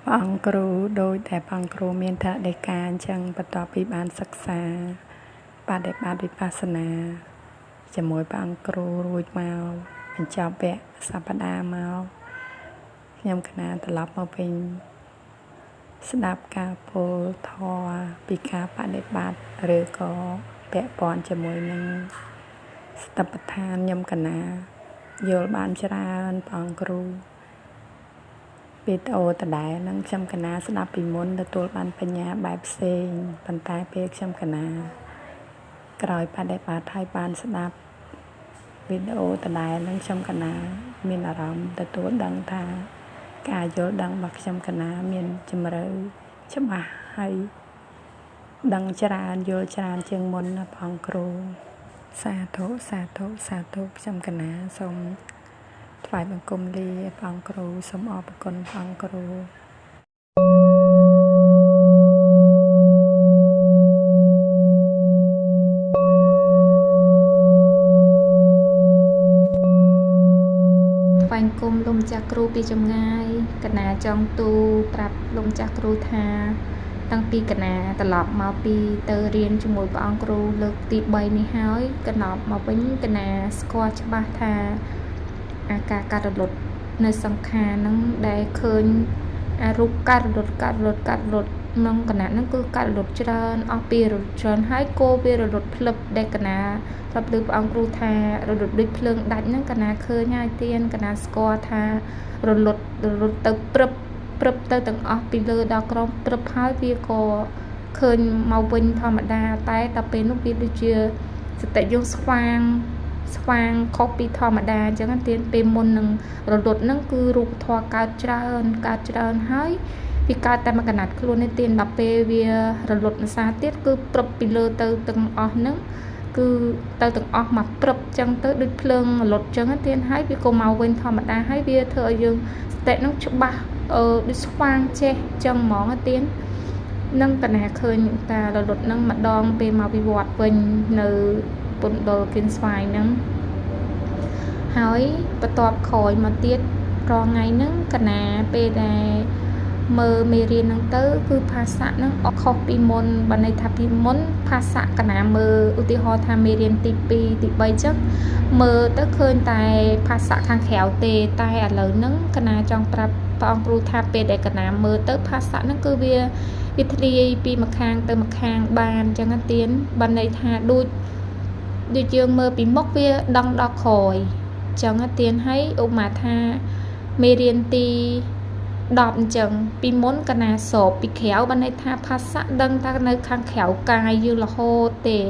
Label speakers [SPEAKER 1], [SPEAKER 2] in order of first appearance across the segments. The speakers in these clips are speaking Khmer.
[SPEAKER 1] ព្រះអង្គគ្រូដោយតែព្រះអង្គគ្រូមានថដីកាអញ្ចឹងបន្ទាប់ពីបានសិក្សាបដិបត្តិវិបស្សនាជាមួយព្រះអង្គគ្រូរួចមកបញ្ចប់វគ្គសប្តាហ៍មកខ្ញុំកណាត្រឡប់មកវិញស្ដាប់ការពោលធម៌ពីការបដិបត្តិឬក៏ពាក់ព័ន្ធជាមួយនឹងសតិប្បដ្ឋានខ្ញុំកណាយល់បានច្រើនព្រះអង្គគ្រូវីដេអូដដែលនឹងខ្ញុំកណាស្ដាប់ពីមុនទទួលបានបញ្ញាបែបផ្សេងប៉ុន្តែពេលខ្ញុំកណាក្រោយបដិបត្តិហើយបានស្ដាប់វីដេអូដដែលនឹងខ្ញុំកណាមានអារម្មណ៍ទទួលដឹងថាការយល់ដឹងរបស់ខ្ញុំកណាមានជម្រៅច្បាស់ហើយដឹងច្រើនយល់ច្រើនជាងមុនណាព្រះអង្គគ្រូសាធុសាធុសាធុខ្ញុំកណាសូមថ្វាយបង្គំលាព្រះអង្គគ្រូសូមអរគុណព្រះអង្គគ្រូ
[SPEAKER 2] ថ្វាយបង្គំលោកម្ចាស់គ្រូពីចម្ងាយកណាចង់ទូប្រាប់លោកម្ចាស់គ្រូថាតាំងពីកណាត្រឡប់មកពីទៅរៀនជាមួយព្រះអង្គគ្រូលើកទី3នេះហើយកណប់មកវិញកណាស្គាល់ច្បាស់ថាអាការកាត់រលត់នៅសង្ខារហ្នឹងដែលឃើញអារូបកាត់រលត់កាត់រលត់កាត់រលត់ក្នុងគណៈហ្នឹងគឺកាត់រលត់ច្រើនអស់ពីរលត់ច្រើនហើយគោវារលត់ភ្លឹបដែលកណាធ្លាប់លើព្រះអង្គគ្រូថារលត់ដូចភ្លើងដាច់ហ្នឹងកណាឃើញហើយទៀនកណាស្គាល់ថារលត់រលត់ទៅព្រឹបព្រឹបទៅទាំងអស់ពីលើដល់ក្រោមព្រឹបហើយវាក៏ឃើញមកវិញធម្មតាតែដល់ពេលនោះវាដូចជាសតិយើងស្វាងស្វាងខុសពីធម្មតាអញ្ចឹងទៀនពេលមុននឹងរលត់ហ្នឹងគឺរូបធម៌កើតច្រើនកើតច្រើនហើយវាកើតតែមួយកណាត់ខ្លួននេះទៀនដល់ពេលវារលត់ម្សាទៀតគឺព្រឹបពីលើទៅទាំងអស់ហ្នឹងគឺទៅទាំងអស់មកព្រឹបចឹងទៅដូចភ្លើងរលត់ចឹងទៀនហើយវាក៏មកវិញធម្មតាហើយវាធ្វើឲ្យយើងសតិហ្នឹងច្បាស់ដូចស្វាងចេះចឹងហ្មងទៀននឹងកណាឃើញការរលត់ហ្នឹងម្ដងពេលមកវិវត្តវិញនៅពន្ធដុលគៀនស្វាយហ្នឹងហើយបន្ទាប់ក្រោយមកទៀតរាល់ថ្ងៃហ្នឹងកណាពេលដែលមើលមេរៀនហ្នឹងទៅគឺភាសាហ្នឹងអត់ខុសពីមុនបើន័យថាពីមុនភាសាកណាមើលឧទាហរណ៍ថាមេរៀនទី2ទី3ចឹងមើលទៅឃើញតែភាសាខាងក្រៅទេតែឥឡូវហ្នឹងកណាចង់ប្រាប់ព្រះអង្គគ្រូថាពេលដែលកណាមើលទៅភាសាហ្នឹងគឺវាធ្លាយពីម្ខាងទៅម្ខាងបានចឹងណាទៀនបើន័យថាដូចយើងមើលពីមុខវាដឹងដល់ក្រោយចឹងណាទៀនហើយឧបមាថាមេរៀនទី10អញ្ចឹងពីមុនកណាសោបពីក្រៅបានន័យថាភាសាដឹងថានៅខាងក្រៅកាយយើងរហូតទេ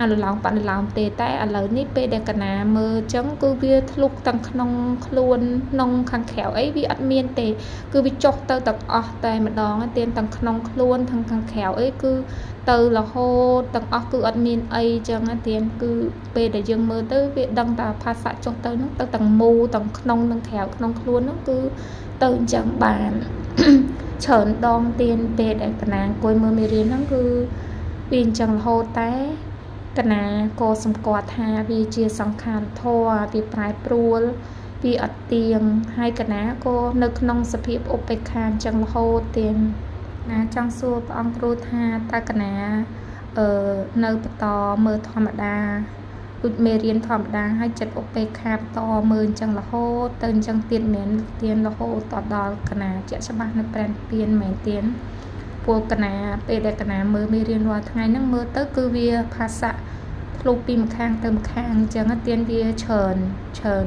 [SPEAKER 2] អនុឡោមបនុឡោមទេតែឥឡូវនេះពេលដែលកណាមើលអញ្ចឹងគឺវាធ្លុកទាំងក្នុងខ្លួនក្នុងខាងក្រៅអីវាអត់មានទេគឺវាចុះទៅទាំងអស់តែម្ដងទៀនទាំងក្នុងខ្លួនទាំងខាងក្រៅអីគឺទៅរហូតទាំងអស់គឺអត់មានអីចឹងណាទៀនគឺពេលដែលយើងមើលទៅវាដឹងថាភាសាចុះទៅហ្នឹងទៅទាំងមូលទាំងក្នុងនិងក្រៅក្នុងខ្លួនហ្នឹងគឺទៅអញ្ចឹងបានច្រើនដងទៀនពេលដែលកណាអង្គុយមើលមេរៀនហ្នឹងគឺវាអញ្ចឹងរហូតតែកណាក៏សម្គាល់ថាវាជាសង្ខារធម៌វាប្រែប្រួលវាអត់ទៀងហើយកណាក៏នៅក្នុងសភាពឧបេក្ខាអញ្ចឹងរហូតទៀនណាចង់សួរព្រះអង្គគ្រូថាតើកណានៅបន្តមើលធម្មតាដូចមេរៀនធម្មតាហើយចិត្តឧបេក្ខាបន្តមើលអញ្ចឹងរហូតទៅអញ្ចឹងទៀតមែនទៀនរហូតតដល់កណាជាក់ច្បាស់នៅព្រះនិព្វានមែនទៀនពួកកណាពេលដែលកណាមើលមេរៀនរាល់ថ្ងៃហ្នឹងមើលទៅគឺវាភាសាធ្លុះពីម្ខាងទៅម្ខាងអញ្ចឹងទៀនវាច្រើនច្រើន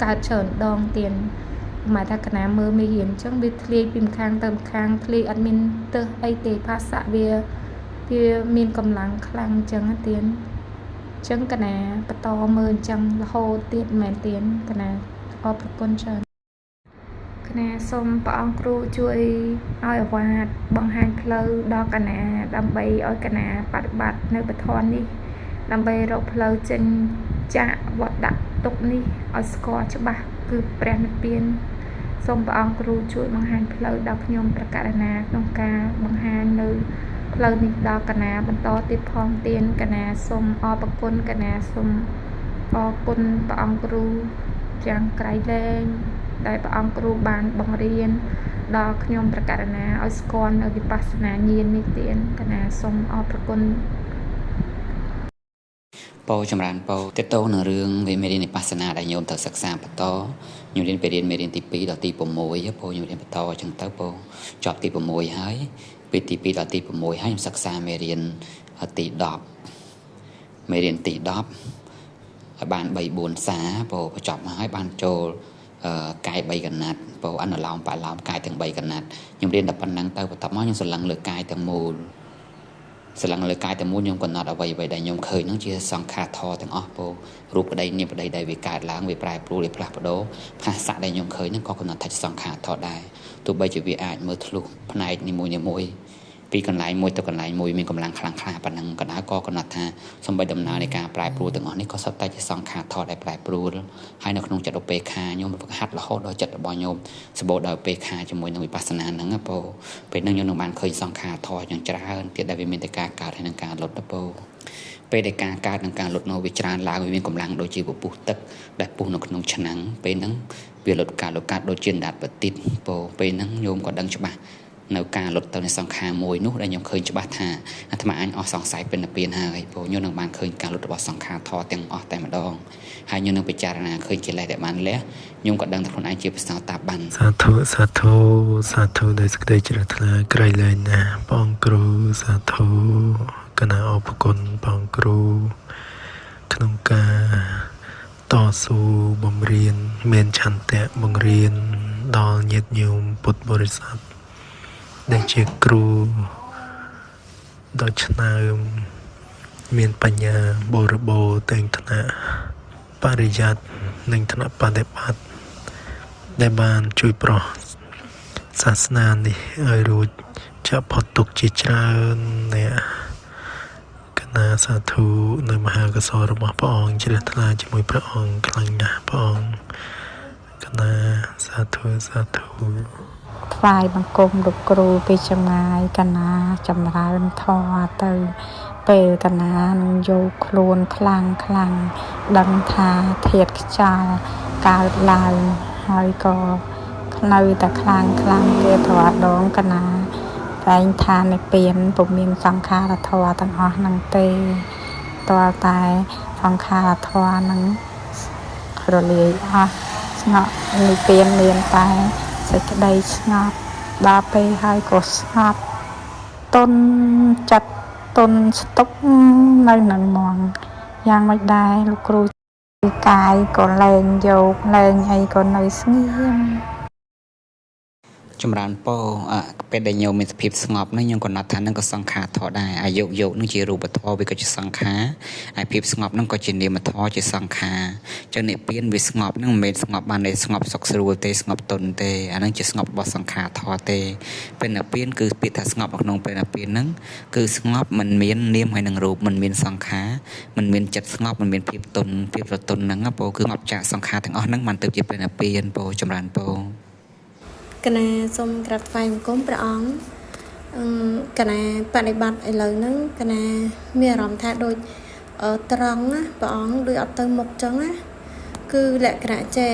[SPEAKER 2] កើតច្រើនដងទៀនមកថាកណាមើលមេរៀនអញ្ចឹងវាធ្លាយពីម្ខាងទៅម្ខាងធ្លាយអត់មានទើសអីទេភាសាវាមានកម្លាំងខ្លាំងអញ្ចឹងទៀនអញ្ចឹងកណាបន្តមើលអញ្ចឹងរហូតទៀតមែនទៀនកណាអរព្រគុណច្រើនកណាសូមព្រះអង្គគ្រូជួយឲ្យអាវាតបង្ហាញផ្លូវដល់កណាដើម្បីឲ្យកណាបប្រតិបត្តិនៅពធនេះដើម្បីរកផ្លូវចេញចាកវត្តដាក់ទុកនេះឲ្យស្គាល់ច្បាស់គឺព្រះនិព្វានសូមព្រះអង្គគ្រូជួយបង្ហាញផ្លូវដល់ខ្ញុំប្រកាសណាក្នុងការបង្ហាញនៅផ្លូវនេះដល់កណាបន្តទៀតផងទៀនកណាសូមអរព្រគុណកណាសូមអរគុណព្រះអង្គគ្រូយ៉ាងក្រៃលែងដែលព្រះអង្គគ្រូបានបង្រៀន ដល់ខ្ញុំប្រកាសណាឲ្យស្គាល់នៅវិបស្សនាញាណនេះទៀតកណាសូមអរព្រគុណ
[SPEAKER 3] ពោចម្រើនពោតេតោនឹងរឿងវិមេរៀនវិបស្សនាដែលញោមត្រូវសិក្សាបន្តញោមរៀនពីរៀនមេរៀនទី2ដល់ទី6ពោញោមរៀនបន្តអញ្ចឹងទៅពោចប់ទី6ហើយពីទី2ដល់ទី6ហើយខ្ញុំសិក្សាមេរៀនទី10មេរៀនទី10ឲ្យបាន3 4សារពោបញ្ចប់មកហើយបានចូលកាយ3កណាត់ពោអនុឡោមបឡោមកាយទាំង3កណាត់ខ្ញុំរៀនតែប៉ុណ្ណឹងទៅបន្ទាប់មកខ្ញុំស្រឡឹងលើកាយទាំងមូលស្រឡឹងលើកាយទាំងមូលខ្ញុំកំណត់អ្វីអ្វីដែលខ្ញុំឃើញហ្នឹងជាសង្ខារធម៌ទាំងអស់ពោរូបប្តីនាមប្តីដែលវាកើតឡើងវាប្រែប្រួលវាផ្លាស់ប្ដូរភាសៈដែលខ្ញុំឃើញហ្នឹងក៏កំណត់ថាជាសង្ខារធម៌ដែរទោះបីជាវាអាចមើលធ្លុះផ្នែកនីមួយៗពីកន្លែងមួយទៅកន្លែងមួយមានកម្លាំងខ្លាំងក្លាប៉ុណ្ណឹងក៏ដោយក៏កំណត់ថាសំបីដំណើរនៃការប្រែប្រួលទាំងអស់នេះក៏សុទ្ធតែជាសង្ខារធម៌ដែលប្រែប្រួលហើយនៅក្នុងចិត្តឧបេក្ខាញោមហ្វឹកហាត់រហូតដល់ចិត្តរបស់ញោមសម្បូរដោយឧបេក្ខាជាមួយនឹងវិបស្សនាហ្នឹងពោពេលហ្នឹងញោមនឹងបានឃើញសង្ខារធម៌យ៉ាងច្រើនទៀតដែលវាមានតែការកើតហើយនិងការលុតទៅពោពេលដែលការកើតនិងការលុតនោះវាច្រើនឡើងវាមានកម្លាំងដូចជាពពុះទឹកដែលពុះនៅក្នុងឆ្នាំងពេលហ្នឹងវាលុតការលុតកាត់ដូចជាអណ្ដាតប្រទីតពោពេលហ្នឹងញោមក៏ដឹងច្បាស់នៅការលុតទៅនៃសង្ខារមួយនោះដែលខ្ញុំឃើញច្បាស់ថាអាត្មាអញអស់សង្ស័យពេញនិព្វានហើយព្រោះខ្ញុំនឹងបានឃើញការលុតរបស់សង្ខារធម៌ទាំងអស់តែម្ដងហើយខ្ញុំនឹងពិចារណាឃើញកិលេសដែលបានលះខ្ញុំក៏ដឹងថាខ្លួនឯងជាព្រះសោតាបាន
[SPEAKER 4] សាធុសាធុសាធុដោយសេចក្តីជ្រះថ្លាក្រៃលែងណាស់បងគ្រូសាធុកណាអរព្រគុណបងគ្រូក្នុងការតស៊ូបំរៀនមានឆន្ទៈបង្រៀនដល់ញាតិញោមពុទ្ធបរិស័ទដែលជាគ្រូដ៏ឆ្នើមមានបញ្ញាបរិបូរណ៍ទាំងថ្នាក់បរិយ័តនិងថ្នាក់បដិបត្តិដែលបានជួយប្រោះសាសនានេះឲ្យរួចចាកផុតទុក្ខជាច្រើនអ្នកកណាសាធុនៅមហាកុសលរបស់ព្រះអង្គជ្រះថ្លាជាមួយព្រះអង្គខ្លាំងណាស់ព្រះអង្គកណាសាធុសាធុ
[SPEAKER 1] ថ្វាយបង្គំលោកគ្រូពីចម្ងាយកណាចម្រើនធម៌ទៅពេលកណានឹងយកខ្លួនខ្លាំងខ្លាំងដឹងថាធាតុខ្យល់កើតឡើងហើយក៏នៅតែខ្លាំងខ្លាំងទៀតរាល់ដងកណាតែងថានិព្វានពុំមានសង្ខារធម៌ទាំងអស់នឹងទេទាល់តែសង្ខារធម៌នឹងរលាយអស់ស្ងប់និព្វានមានតែសេចក្តីស្ងប់ដល់ពេលហើយក៏ស្ងប់តុនចិត្តតុនស្ទុកនៅនឹងហ្មងយ៉ាងម៉េចដែរលោកគ្រូកាយក៏លែងយកលែងអីក៏នៅស្ងៀម
[SPEAKER 3] ចម្រើនពោពេលដែលញោមមានសភាពស្ងប់ហ្នឹងញោមកំណត់ថាហ្នឹងក៏សង្ខារធម៌ដែរអាយុយកហ្នឹងជារូបធម៌វាក៏ជាសង្ខារហើយភាពស្ងប់ហ្នឹងក៏ជានាមធម៌ជាសង្ខារអញ្ចឹងនិព្វានវាស្ងប់ហ្នឹងមិនមែនស្ងប់បានទេស្ងប់សុខស្រួលទេស្ងប់ទន់ទេអាហ្នឹងជាស្ងប់របស់សង្ខារធម៌ទេពេលនិព្វានគឺពាក្យថាស្ងប់នៅក្នុងពេលនិព្វានហ្នឹងគឺស្ងប់មិនមាននាមហើយនឹងរូបមិនមានសង្ខារមិនមានចិត្តស្ងប់មិនមានភាពទន់ភាពរទន់ហ្នឹងពោគឺស្ងប់ចាកសង្ខារទាំងអស់ហ្នឹងបានទៅជាពេលនិព្វានពោចម្រើនពោ
[SPEAKER 5] កណាសូមក្រាបថ្វាយបង្គំព្រះអង្គកណាបដិបត្តិឥឡូវហ្នឹងកណាមានអារម្មណ៍ថាដូចត្រង់ណាព្រះអង្គដូចអត់ទៅមុខចឹងណាគឺលក្ខណៈចេះ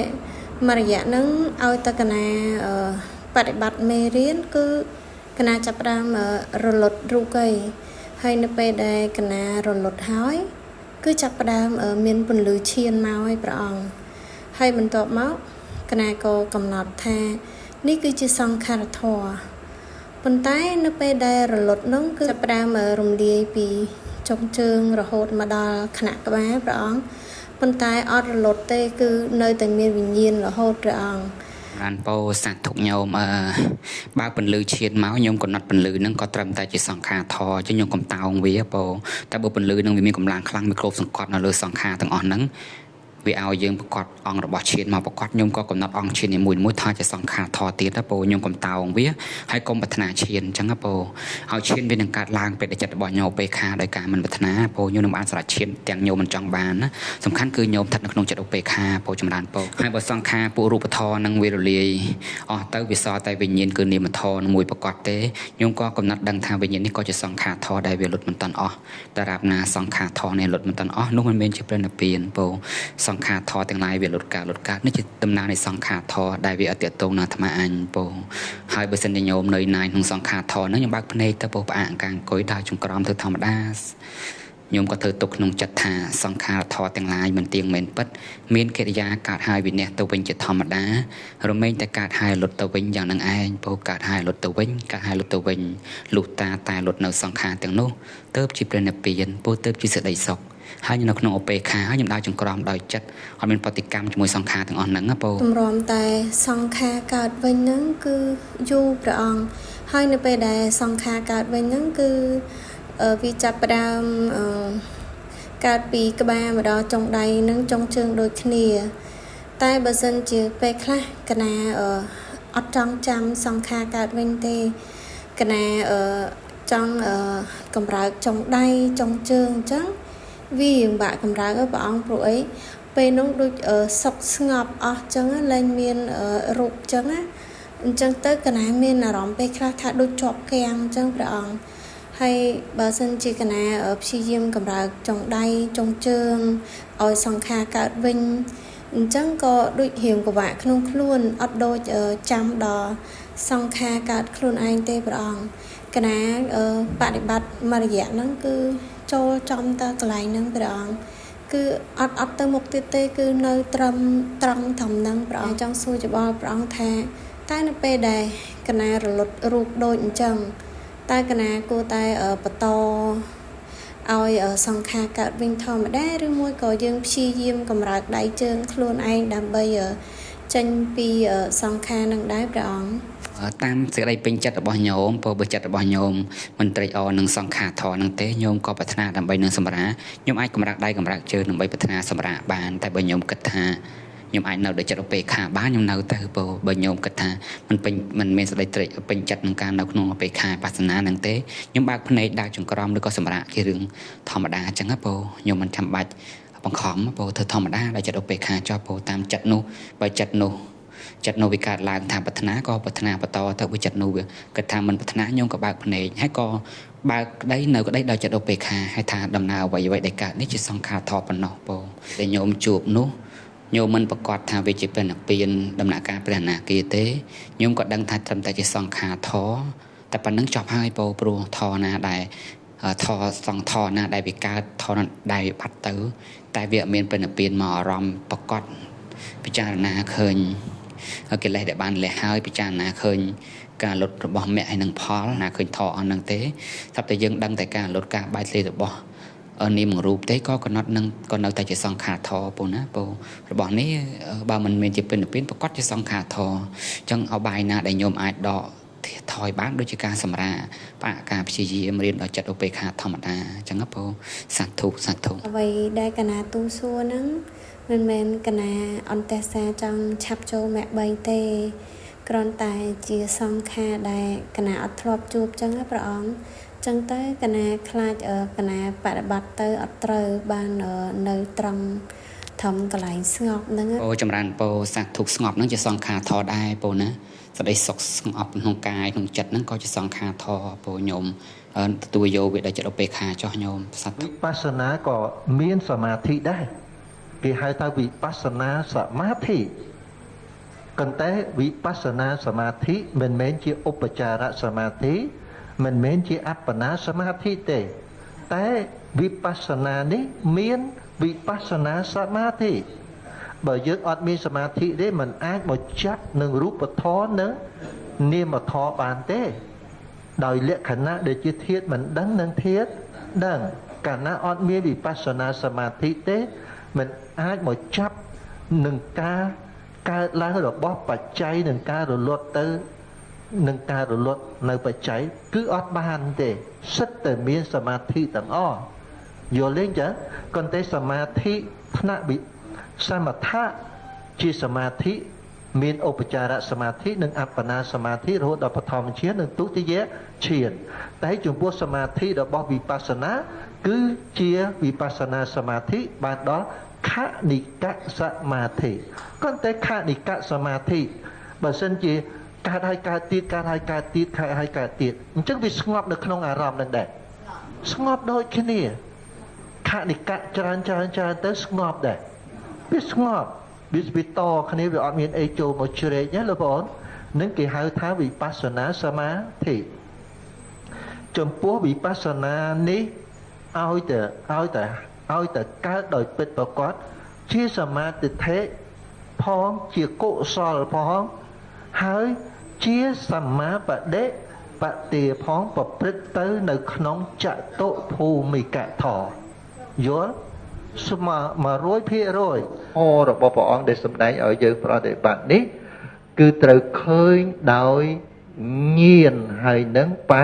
[SPEAKER 5] មួយរយៈហ្នឹងឲ្យតែកណាបដិបត្តិមេរៀនគឺកណាចាប់ផ្ដើមរលត់រូបឯងហើយនៅពេលដែលកណារលត់ហើយគឺចាប់ផ្ដើមមានពន្លឺឈានមកឲ្យព្រះអង្គហើយបន្ទាប់មកកណាក៏កំណត់ថានេះគឺជាសង្ខារធម៌ប៉ុន្តែនៅពេលដែលរលត់នោះគឺចាប់ផ្ដើមរំលាយពីចុងជើងរហូតមកដល់ខណៈក្បាលព្រះអង្គប៉ុន្តែអត់រលត់ទេគឺនៅតែមានវិញ្ញាណរហូតព្រះអង្គ
[SPEAKER 3] បានពោសាធុញោមបើពន្លឺឈានមកញោមកំណត់ពន្លឺហ្នឹងក៏ត្រឹមតែជាសង្ខារធម៌អញ្ចឹងញោមកុំតោងវាពោតែបើពន្លឺហ្នឹងវាមានកម្លាំងខ្លាំងវាគ្របសង្កត់នៅលើសង្ខារទាំងអស់ហ្នឹងវាឲ្យយើងប្រកាសអង្គរបស់ឈានមកប្រកាសញោមក៏កំណត់អង្គឈាននីមួយៗថាជាសង្ខារធម៌ទៀតណាពោញោមកុំតោងវាហើយកុំប្រាថ្នាឈានអញ្ចឹងណាពោឲ្យឈានវានឹងកើតឡើងពេលដែលចិត្តរបស់ញោមឧបេក្ខាដោយការមិនប្រាថ្នាពោញោមនឹងបានស្រេចឈានទាំងញោមមិនចង់បានណាសំខាន់គឺញោមស្ថិតនៅក្នុងចិត្តឧបេក្ខាពោចម្រើនពោហើយបើសង្ខារពួករូបធម៌នឹងវារលាយអស់ទៅវាសល់តែវិញ្ញាណគឺនាមធម៌មួយប្រកាសទេញោមក៏កំណត់ដឹងថាវិញ្ញាណនេះក៏ជាសង្ខារធម៌ដែលវាលុតមិនតាន់អស់តែរាបណាសង្ខារធម៌នេះលុតមិនតាន់អស់នោះមិនមែនជាព្រះនិព្វានពោស ង្ខារធម៌ទាំងឡាយវាលុតកើតលុតកើតនេះជាដំណើរនៃសង្ខារធម៌ដែលវាអត់ទាក់ទងនឹងអាត្មាអញពោហើយបើសិនជាញោមនៅណាយក្នុងសង្ខារធម៌ហ្នឹងខ្ញុំបើកភ្នែកទៅពោផ្អាកកាងអង្គុយដើរចង្ក្រមធ្វើធម្មតាញោមក៏ធ្វើទុកក្នុងចិត្តថាសង្ខារធម៌ទាំងឡាយមិនទៀងមិនពិតមានកិរិយាកើតហើយវិន័យទៅវិញជាធម្មតារមែងតែកើតហើយលុតទៅវិញយ៉ាងនឹងឯងពោកើតហើយលុតទៅវិញកើតហើយលុតទៅវិញលុះតាតែលុតនៅសង្ខារទាំងនោះទៅជាព្រះនិព្វានពោទៅជាសេចក្តីសុខហើយនៅក្នុងឧបេក្ខាហើយខ្ញុំដើរចង្ក្រមដោយចិត្តអត់មានប្រតិកម្មជាមួយសង្ខារទាំងអស់ហ្នឹងណាពូ
[SPEAKER 5] ទម្រាំតែសង្ខារកើតវិញហ្នឹងគឺយូរព្រះអង្គហើយនៅពេលដែលសង្ខារកើតវិញហ្នឹងគឺវាចាប់ផ្ដើមកើតពីក្បាលមកដល់ចុងដៃនិងចុងជើងដូចគ្នាតែបើសិនជាពេលខ្លះកណាអត់ចង់ចាំសង្ខារកើតវិញទេកណាចង់កម្រើកចុងដៃចុងជើងអញ្ចឹងវារៀងបាក់កម្រើកព្រះអង្គព្រោះអីពេលនោះដូចសុកស្ងប់អស់អញ្ចឹងលែងមានរូបអញ្ចឹងណាអញ្ចឹងទៅកណាមានអារម្មណ៍ពេលខ្លះថាដូចជាប់គាំងអញ្ចឹងព្រះអង្គហើយបើសិនជាកណាព្យាយាមកម្រើកចុងដៃចុងជើងឲ្យសង្ខារកើតវិញអញ្ចឹងក៏ដូចរៀងពិបាកក្នុងខ្លួនអត់ដូចចាំដល់សង្ខារកើតខ្លួនឯងទេព្រះអង្គកណាបដិបត្តិមួយរយៈហ្នឹងគឺចូលចំទៅកន្លែងហ្នឹងព្រះអង្គគឺអត់ទៅមុខទៀតទេគឺនៅត្រឹមត្រង់ធំហ្នឹងព្រះអង្គចង់សួរយោបល់ព្រះអង្គថាតែនៅពេលដែលកណារលត់រូបដូចអញ្ចឹងតើកណាគួរតែបន្តឲ្យសង្ខារកើតវិញធម្មតាឬមួយក៏យើងព្យាយាមកម្រើកដៃជើងខ្លួនឯងដើម្បីចេញពីសង្ខារនឹងដែរព្រះអង្គ
[SPEAKER 3] តាមសេចក្តីពេញចិត្តរបស់ញោមព្រោះបើចិត្តរបស់ញោមមិនត្រេកអរនឹងសង្ខារធម៌នឹងទេញោមក៏ប្រាថ្នាដើម្បីនឹងសម្រាកញោមអាចកម្រើកដៃកម្រើកជើងដើម្បីប្រាថ្នាសម្រាកបានតែបើញោមគិតថាខ្ញុំអាចនៅដោយចិត្តឧបេក្ខាបានខ្ញុំនៅទៅព្រោះបើញោមគិតថាមិនពេញមិនមានសេចក្តីត្រេកពេញចិត្តនឹងការនៅក្នុងឧបេក្ខាបាសនានឹងទេខ្ញុំបើកភ្នែកដើរចង្ក្រមឬក៏សម្រាកជារឿងធម្មតាអញ្ចឹងណាព្រោះខ្ញុំមិនចាំបាច់បង្ខំព្រោះធ្វើធម្មតាដោយចិត្តឧបេក្ខាចុះព្រោះតាមចិត្តនោះបើចិត្តនោះវាកើតឡើងថាប្រាថ្នាក៏ប្រាថ្នាបន្តទៅបើចិត្តនោះវាគិតថាមិនប្រាថ្នាខ្ញុំក៏បើកភ្នែកហើយក៏បើកក្តីនៅក្តីដោយចិត្តឧបេក្ខាហើយថាដំណើរអ្វីៗដែលកើតនេះជាសង្ខារធម៌ប៉ុណ្ណោះព្រោះដែលញោមជួបនោះញោមមិនប្រកាសថាវាជាព្រះនិព្វានដំណាក់កាលព្រះអនាគាទេញោមក៏ដឹងថាត្រឹមតែជាសង្ខារធម៌តែប៉ុណ្្នឹងចប់ហើយពោព្រោះធម៌ណាដែលធម៌សង្ធម៌ណាដែលវាកើតធម៌ដែលវាបាត់ទៅតែវាអត់មានព្រះនិព្វានមកអារម្មណ៍ប្រកាសពិចារណាឃើញកិលេសដែលបានលះហើយពិចារណាឃើញការលុតរបស់មគ្គហើយនឹងផលណាឃើញធម៌អស់ហ្នឹងទេស្រាប់តែយើងដឹងតែការលុតការបែកធ្លាយរបស់នាមរូបទេក៏កំណត់នឹងក៏នៅតែជាសង្ខារធម៌ពូណាពូរបស់នេះបើមិនមានជាពិនិព្វានប្រកាសជាសង្ខារធម៌អញ្ចឹងអបាយណាដែលញោមអាចដកថយបានដូចជាការសម្រាកផ្អាកការព្យាយាមរៀនដល់ចិត្តឧបេក្ខាធម្មតាអញ្ចឹងពូសាធុសាធុ
[SPEAKER 5] អ្វីដែលកណាទូសួរហ្នឹងមិនមែនកណាអន្តសាចង់ឆាប់ចូលមគ្គ3ទេគ្រាន់តែជាសង្ខារដែលកណាអត់ធ្លាប់ជួបចឹងណាព្រះអង្គចឹងទៅកណាខ្លាចកណាបប្រតិបត្តិទៅអត់ត្រូវបាននៅត្រង់ធំកន្លែងស្ងប់ហ្នឹង
[SPEAKER 3] អូចម្រើនពោសាធុស្ងប់ហ្នឹងជាសង្ខារធម៌ដែរពោណាសក្តីសុខស្ងប់ក្នុងកាយក្នុងចិត្តហ្នឹងក៏ជាសង្ខារធម៌ពោញោមទទួលយកវាដោយចិត្តឧបេក្ខាចោះញោមសាធុ
[SPEAKER 6] វិបស្សនាក៏មានសមាធិដែរគេហៅថាវិបស្សនាសមាធិប៉ុន្តែវិបស្សនាសមាធិមិនមែនជាឧបចារសមាធិមិនមែនជាអបណាសមាធិទេតែវិបស្សនានេះមានវិបស្សនាសមាធិបើយើងអត់មានសមាធិទេមិនអាចមកចាប់នឹងរូបធម៌និងនាមធម៌បានទេដោយលក្ខណៈដែលជាធាតុមិនដឹងនិងធាតុដឹងកាលណាអត់មានវិបស្សនាសមាធិទេមិនអាចមកចាប់នឹងការកើតឡើងរបស់បច្ច័យនឹងការរលត់ទៅនឹងការរលត់នៅបច្ច័យគឺអត់បានទេសិតតែមានសមាធិទាំងអស់យល់ទេចាប៉ុន្តែសមាធិថ្នាក់វិសមថៈជាសមាធិមានឧបចារសមាធិនិងអបណាសមាធិរហូតដល់បឋមឈាននិងទុតិយឈានតែចំពោះសមាធិរបស់វិបស្សនាគឺជាវិបស្សនាសមាធិបានដល់ខនិកសមាធិប៉ុន្តែខនិកសមាធិបើសិនជាកើតហើយកើតទៀតកើតហើយកើតទៀតកើតហើយកើតទៀតអញ្ចឹងវាស្ងប់នៅក្នុងអារម្មណ៍នឹងដែរស្ងប់ដូចគ្នាខនិកៈច្រើនច្រើនច្រើនទៅស្ងប់ដែរ វាស្ងប់វាតគ្នាវាអត់មានអីចូលមកជ្រែកណាលោកបងនឹងគេហៅថាវិបស្សនាសមាធិចំពោះវិបស្សនានេះឲ្យតែឲ្យតែឲ្យតែកើតដោយពិតប្រាកដជាសមាទិដ្ឋិផងជាកុសលផងហើយជាសម្មាបដិបទាផងប្រព្រឹត្តទៅនៅក្នុងចតុភូមិកធម៌យល់ស្មើ100%អរបស់ព្រះអង្គដែលសម្ដែងឲ្យយើងប្រតិបត្តិនេះគឺត្រូវឃើញដោយញាណហើយនឹងប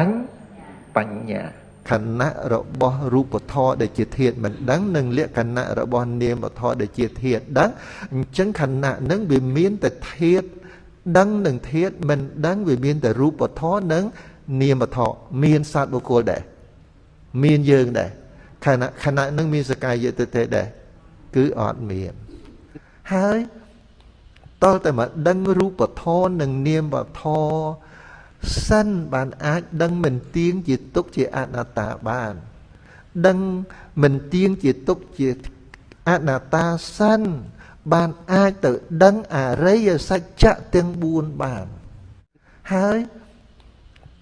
[SPEAKER 6] ញ្ញាខណៈរបស់រូបធម៌ដែលជាធាតុមិនដឹងនិងលក្ខណៈរបស់នាមធម៌ដែលជាធាតុដឹងអញ្ចឹងខណៈនឹងវាមានតែធាតុដឹងនិងធាតុមិនដឹងវាមានតែរូបធម៌និងនាមធម៌មានសត្វបុគ្គលដែរមានយើងដែរខណៈនឹងមានសកាយទិដ្ឋិដែរគឺអត់មានហើយតើតែមកដឹងរូបធម៌និងនាមធម៌សិនបានអាចដឹងមិនទៀងជាទុកជាអនត្តាបានដឹងមិនទៀងជាទុកជាអនត្តាសិនបានអាចទៅដឹងអរិយសច្ចៈទាំង4បានហើយ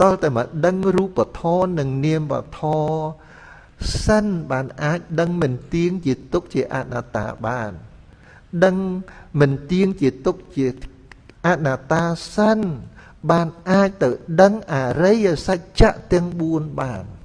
[SPEAKER 6] តើតែមកដឹងរូបធម៌និងនាមធម៌សិនបានអាចដឹងមិនទៀងជាទុកជាអនត្តាបានដឹងមិនទៀងជាទុកជាអនត្តាសិនបានអាចទៅដឹងអរិយសច្ចៈទាំង4បាន។